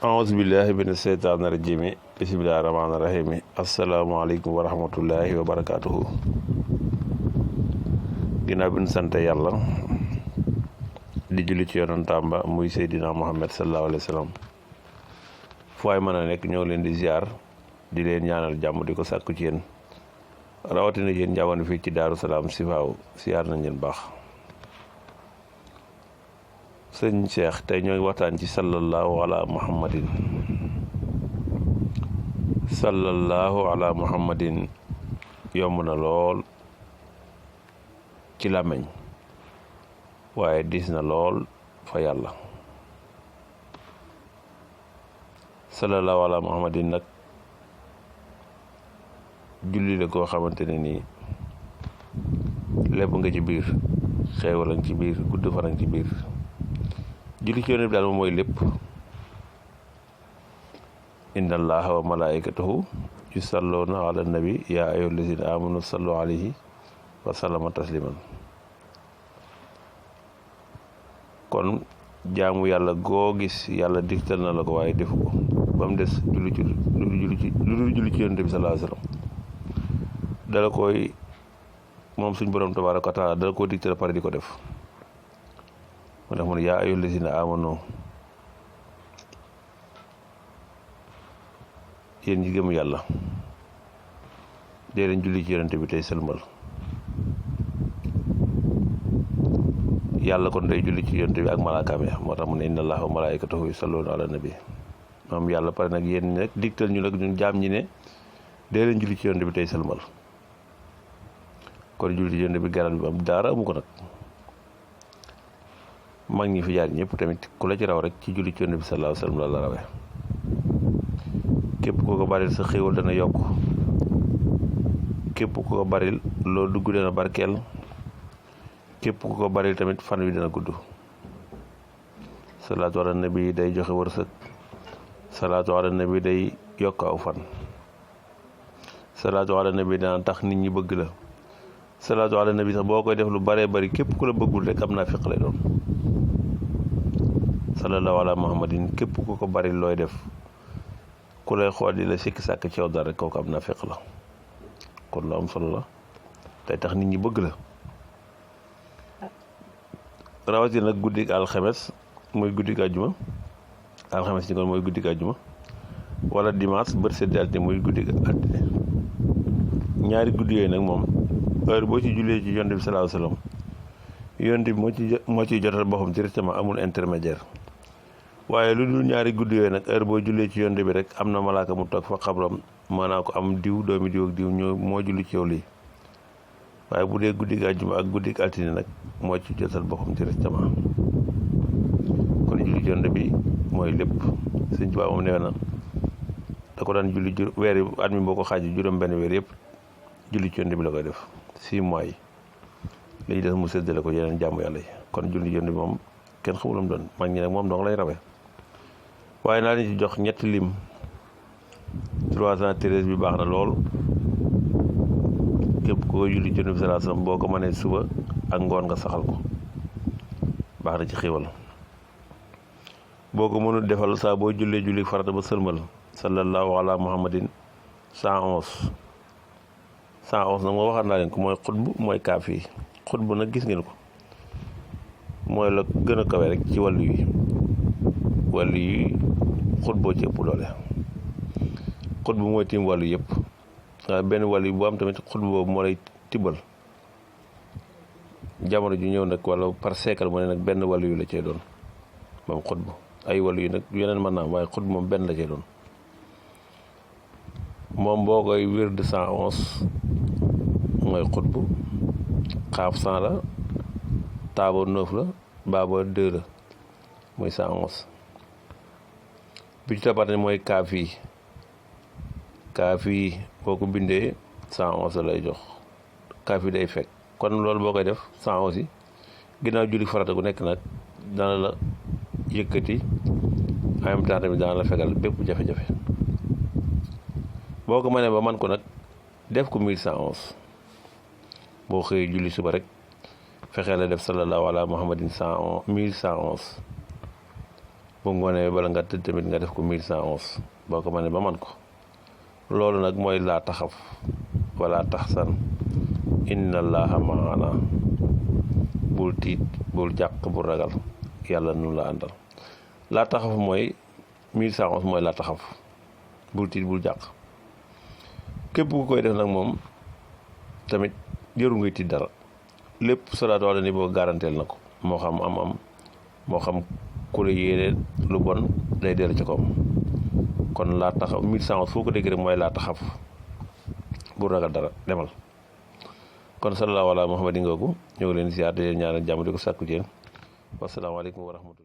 aousubillahi mina seytaani rajimi bisimillahi rahmaani rahimi asalaamaaleykum wa rahmatullahi wa barakatuhu. Ginnaaw bi ñu sant yàlla di julli ci yonantaam ba muy Seydina Muhammad sallallahu alayhi wa sallam, fu waay mën a nekk ñoo leen di ziar di leen ñaanal jàmm di ko sàkku ci yéen, rawatina yéen njaboot fii ci Daaru Salaam Sifaaw ziar nañ leen baax. sëñ Cheikh tey ñoo ngi waxtaan ci sallallahu ala muhammadin. sallallahu ala muhammadin yomb na lool ci làmmiñ waaye diis na lool fa yàlla. sallallahu ala muhammadin nag julli la koo xamante ne nii lépp nga ci biir, xeewal nga ci biir, gudd fan nga ci biir. julli ci yonent bi daal moom mooy lépp. inna allaha wa malaikatahu yusalluna ala nabi ya ayyuha allazina amanu sallu alayhi wa sallama tasliman. kon jaamu yàlla goo gis yàlla digtal na la ko waaye defu ko ba mu des julli ci yonent bi sallallahu alayhi wa sallam. dala koy moom suñ borom tabaaraka wa taala dala koo digtal pare di ko def. mu def mu ne yaa ayyuhal lazina amanu yéen ñi gëm yàlla dee leen julli ci yonent bi tey sëlmal. yàlla kon day julli ci yonent bi ak malaakaam ya, moo tax mu ne inna allaha wa malaikatahu yusalluna ala nabi. moom yàlla pare nag yéen nag digtal ñu nag ñun jaam ñi ne dee leen julli ci yonent bi tey sëlmal. kon julli ci yonent bi garal bi am daara amu ko nag. mag ñi fi jaar ñëpp tamit ku la ci raw rek ci julli ci yonent bi sallallahu alayhi wa sallam la rawee. képp ku ko baril sa xéewal dana yokk, képp ku ko baril loo dugg dana barkeel, képp ku ko baril tamit fan wi dana gudd. salaatu ala nabi day joxe wërsëg, salaatu ala nabi day yokk aw fan, salaatu ala nabi dana tax nit ñi bëgg la, salaatu ala nabi sax boo koy def lu baree bari képp ku la bëggul rek am naa fiq lay doon. sallallahu ala muhammadin képp ku ko bari looy def ku lay xool di la sikki sàkk ci yow dara rek kooku am naa fiq la. kon lu am solo la tey tax nit ñi bëgg la. rawatina nag guddik alxames mooy guddik àjjuma, alxames ni kon mooy guddik àjjuma, wala dimanche bët seddi altine muy guddik altine. ñaari guddi yooyu nag moom heure boo ci jullee ci yonent bi sallallahu alayhi wa sallam, yonent bi moo ciy jotal boppam directement, amul intermédiaire. waaye lu dul ñaari guddi yooyu nag heure boo jullee ci yonent bi rek am na malaaka mu toog fa xabram maanaa ko am diw doomi diw ak diw ñoo moo julli ci yow lii. waaye bu dee guddik àjjuma ak guddik altine nag moo ci jotal boppam directement. kon julli ci yonent bi mooy lépp. Sëñ Tuubaa moom nee na da ko daan julli weer yi at mi boo ko xaaj juróom benn weer yëpp julli ci yonent bi la koy def 6 mois yi. léegi des mu séddale ko yeneen jàmm yàlla yi. kon julli yonent bi moom kenn xamulam doon mag ñi nag moom dong lay rawee. waaye naa leen ci jox ñetti lim. 313 bi baax na lool. képp koo julli ci yonent bi sallallahu alayhi wasallam boo ko mënee suba ak ngoon nga saxal ko baax na ci xéwal. boo ko mënul defal saa boo jullee julli farata ba sëlmal sallallahu ala muhammadin 111 nag moo waxaat naa leen ko mooy xutbu mooy kaaf yi. xutbu nag gis ngeen ko mooy la gën a kawe rek ci wàllu yi xutboo ci ëpp doole. xutbu mooy tiim wàllu yëpp. waaye benn wàllu yi bu am tamit xutbu boobu moo lay tibbal. jamono ju ñëw nag wala par siècle mu ne nag benn wàllu yu la cee doon moom xutbu. ay wàllu yi nag yeneen mën naa am waaye xutbu moom benn la cee doon. moom boo koy wér de 111 mooy xutbu. xaaf 100 la, taaba 9 la, baaba 2 la muy 111. bi ci toppate mooy kaaf yi boo ko bindee 111 la lay jox. kaaf yi day fekk kon loolu boo koy def 111 yi ginnaaw julli farata gu nekk nag dana la yëkkati en même temps tamit dana la fegal bépp jafe-jafe. boo ko mënee ba man ko nag def ko 1111. boo xëyee julli suba rek fexee la def sallallahu ala muhammadin 1111 bu ngoonee bala nga tëdd tamit nga def ko 1111 boo ko mënee ba man ko loolu nag mooy laa taxaf wala taxsan inna allaha maana bul tiit bul jàq bul ragal yàlla nu la àndal laa taxaf mooy 1111 mooy laa taxaf bul tiit bul jàq képp ku koy def nag moom tamit jëru ngay tiit dara lépp salaatu ala nabi boo garanteel na ko moo xam am moo xam ku la yéene lu bon day dellu ci kawam kon laa taxaf 1111 foo ko dégg rek mooy laa taxaf bul ragal dara demal kon sallallahu ala muhammadin ngoogu ñëw leen ziar di leen ñaanal jàmm di ko sàkku ci yéen wasalaamaaleykum wa rahmatullah